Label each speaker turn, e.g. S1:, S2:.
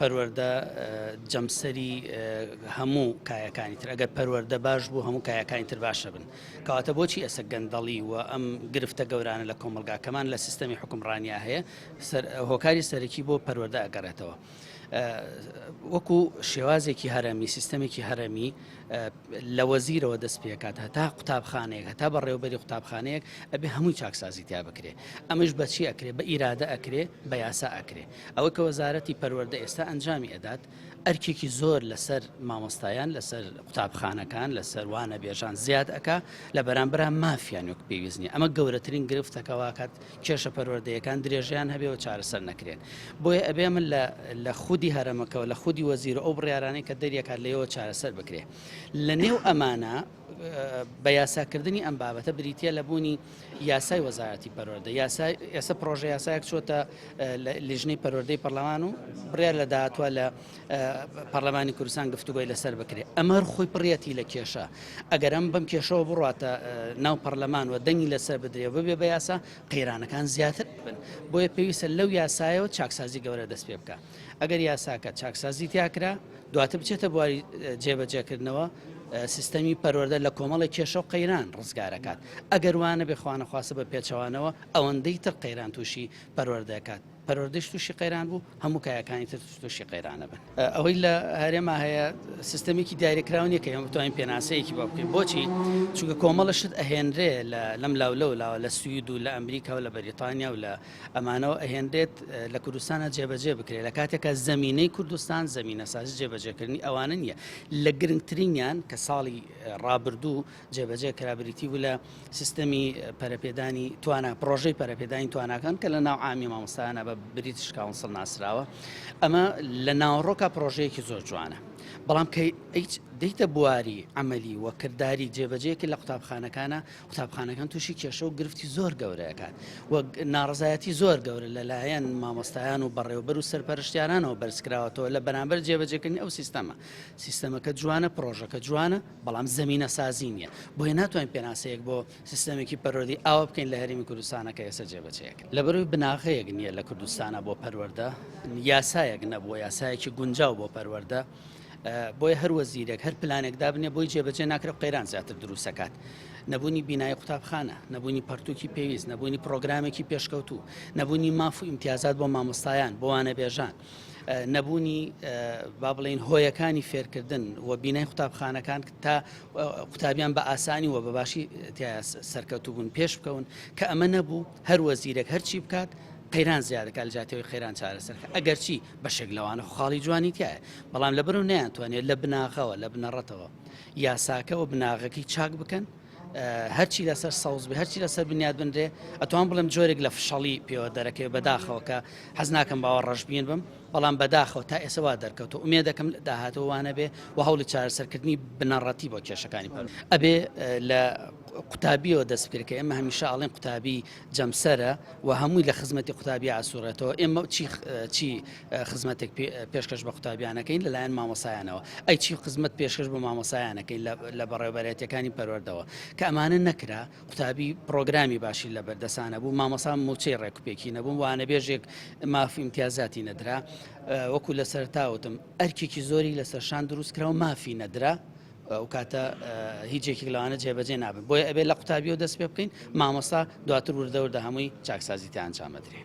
S1: پەروەردە جەمسەری هەموو کایەکانی تر ئەگەر پەروەردە باش بوو هەموو کایەکانی تر باشە بن کەواتە بۆچی ئێستا گەندەڵی و ئەم گرفتە گەورانە لە کۆمەڵگاکەمان لە سیستەمی حکومڕانیا هەیە هۆکاری سەرەکی بۆ پەروەردە ئەگەڕێتەوە وەکو شێوازێکی هەرەمی سیستەمێکی هەرەمی لە وەزیرەوە دەست پێکات هەتا قوتابخانەیەک هەتا بەڕێوبەری قوتابخانەیەک ئەبێ هەمووی چاکسازی تیا بکرێ ئەمەش بەچی ئەکرێ بە ئیرادە ئەکرێ بە یاسا ئەکرێ ئەوە کە وەزارەتی پەروەردە ئێستا ئەنجامی ئەدات ئەرکێکی زۆر لەسەر مامۆستایان لەسەر قوتابخانەکان لەسەر وانە بێژان زیاد ئەکا لە بەرامبەرا مافیان وەک پێویست نیە ئەمە گەورەترین گرفتەکە واکات کێشە پەروەردەیەکان درێژەیان هەبێ و چارەسەر نەکرێن بۆیە ئەبێ من لە لە خودی هەرەمەکەەوە لە خودی وەزیر و ئەو بڕیارانەی کە دەریەکات لەوە چارەسەر بکرێ لە نێو ئەمانە بە یاساکردنی ئەم بابەتە بریتە لە بوونی یاسای وەزارەتی پەروەردە یاسای ئێستا پرۆژە یاسایەک چۆتە لیژنەی پەروەردەی پەرلەمان و بڕیار لە داهاتوە لە پەرلەمانی کوردستان گفتوگۆی لەسەر بکرێت ئەمە خۆی پڕیەتی لە کێشە ئەگەر ئەم بەم کێشەوە بڕاتە ناو پەرلەمان و دەنگی لەسەر بدرێ ببێ بە یاسا قەیرانەکان زیاتر بن بۆیە پێویستە لەو یاسایەوە چاکسازی گەورە دەست پێ بکە ئەگەر یاساکە چاکسازی تیاکرا دواتر بچێتە بواری جێبەجێکردنەوە سیستەمی پەروەردە لە کۆمەڵێک کێشە و قەیران ڕزگارەکات ئەگەر وانەبێ خوانەخواستە بە پێچەوانەوە ئەوەندەی تر قەیران تووشی پەروەردەکات پەروەردەش تووشی قەیران بوو هەموو کایەکانی تر تووشی قەیرانە بن ئەوەی لە هەرێما هەیە سیستەمێکی دیاریکراو نییە کە ئێمە بتوانین پێناسەیەکی بۆ بکەین بۆچی چونکە کۆمەڵە شت ئەهێنرێ لە لەم لاو لەو لاوە لە سوید و لە ئەمریکا و لە بەریتانیا و لە ئەمانەوە ئەهێنرێت لە کوردستانە جێبەجێ بکرێت لە کاتێکا زەمینەی کوردستان زەمینەسازی جێبەجێکردنی ئەوانە نییە لە گرنگترینیان کە ساڵی ڕابردوو جێبەجێ کرا بریتی بوو لە سیستەمی پەرەپێدانی توانا پرۆژەی پەرەپێدانی تواناکان کە لە ناو عامی مامۆستایانە بە British Council ناسراوە ئەمە لە ناوەڕۆکە پرۆژەیەکی زۆر جوانە بەڵام کە دیتە بواری عملی و کرداری جێبەجێکی لە قوتابخانەکانە قوتابخانەکان تووشی کێشە و گرفتی زۆر گەورەکات و ناڕزایەتی زۆر گەورە لەلایەن مامۆستایان و بەڕێوبەر و سەرپەرشتیارانەوە بەرزکراوەتەوە لە بەرامبەر جێبەجێکردنی ئەو سیستەمە سیستەمەکە جوانە پرۆژەکە جوانە بەڵام زەمینە سازی نییە بۆیە ناتوانین پێناسەیەک بۆ سیستەمێکی پەروەردەی ئاوا بکەین لە هەرێمی کوردستانە کە ئێستا جێبەجێیەکەن لەبەرەوەی بناغەیەک نییە لە کوردستانە بۆ پەروەردە یاسایەک نەبووە یاسایەکی گونجاو بۆ پەروەردە بۆیە هەر وەزیرێک هەر پلانێک دابنێ بۆی جێبەجێ ناکرێت قەیران زیاتر دروستەکات نەبوونی بینای قوتابخانە نەبوونی پەرتوکی پێویست نەبوونی پرۆگرامێکی پێشکەوتوو نەبوونی ماف و ئیمتیازات بۆ مامۆستایان بۆ وانەبێژان نەبوونی با بڵێین هۆیەکانی فێرکردن و بینای قوتابخانەکان تا قوتابیان بە ئاسانی و بە باشی سەرکەوتوو بوون پێش بکەون کە ئەمە نەبوو هەر وەزیرێک هەرچی بکات قەیران زیادەکات لە جاتەوەی قەیران چارەسەرکە ئەگەرچی بەشێک لەوانە خاڵی جوانی تایە بەڵام لەبەرو نەیانتوانێت لە بناغەوە لە بنەڕەتەوە یاساکە و بناغەکەی چاک بکەن هەرچی لەسەر سەوز بێ هەرچی لەسەر بنیاد بنرێ ئەتوان بڵێم جۆرێک لە فشەڵی پێوە دەرەکەوێ بەداخەوە کە حەز ناکەم باوە ڕەشبین بم بەڵام بەداخەوە تا ئێستا وا دەرکەوتو ئومێ دەکەم لە داهاتوو وانە بێ و هەوڵی چارەسەرکردنی بنەڕەتی بۆ کێشەکانی پەر ئەبێ لە قوتابیەوە دەست بکرێت کە ئێمە هەمیشە ئەڵێن قوتابی جەمسەرە و هەمووی لە خزمەتی قوتابی ئاسوڕێتەوە ئێمە چی چی خزمەتێک پێشکەش بە قوتابیانەکەین لەلایەن مامۆسایانەوە ئەی چی خزمەت پێشکەش بە مامۆسایانەکەین لە بەڕێوبەرێتەکانی پەروەردەوە کە ئەمانە نەکرا قوتابی پرۆگرامی باشی لە بەردەسانە بوو مامۆسا موچەی ڕێکوپێکی نەبوو وانەبێژێک ماف ئیمتیازاتی نەدرا وەکو لە سەرتاوتم ئەرکێکی زۆری لەسەر شان دروست کرا و مافی نەدرا ئەو کاتە هیچ یەکێک لەوانە جێبەجێ نابن بۆیە ئەبێت لە قوتابیەوە دەست پێ بکەین مامۆستا دواتر وردە وردە هەمووی چاکسازی تیا ئەنجام ئەدرێ.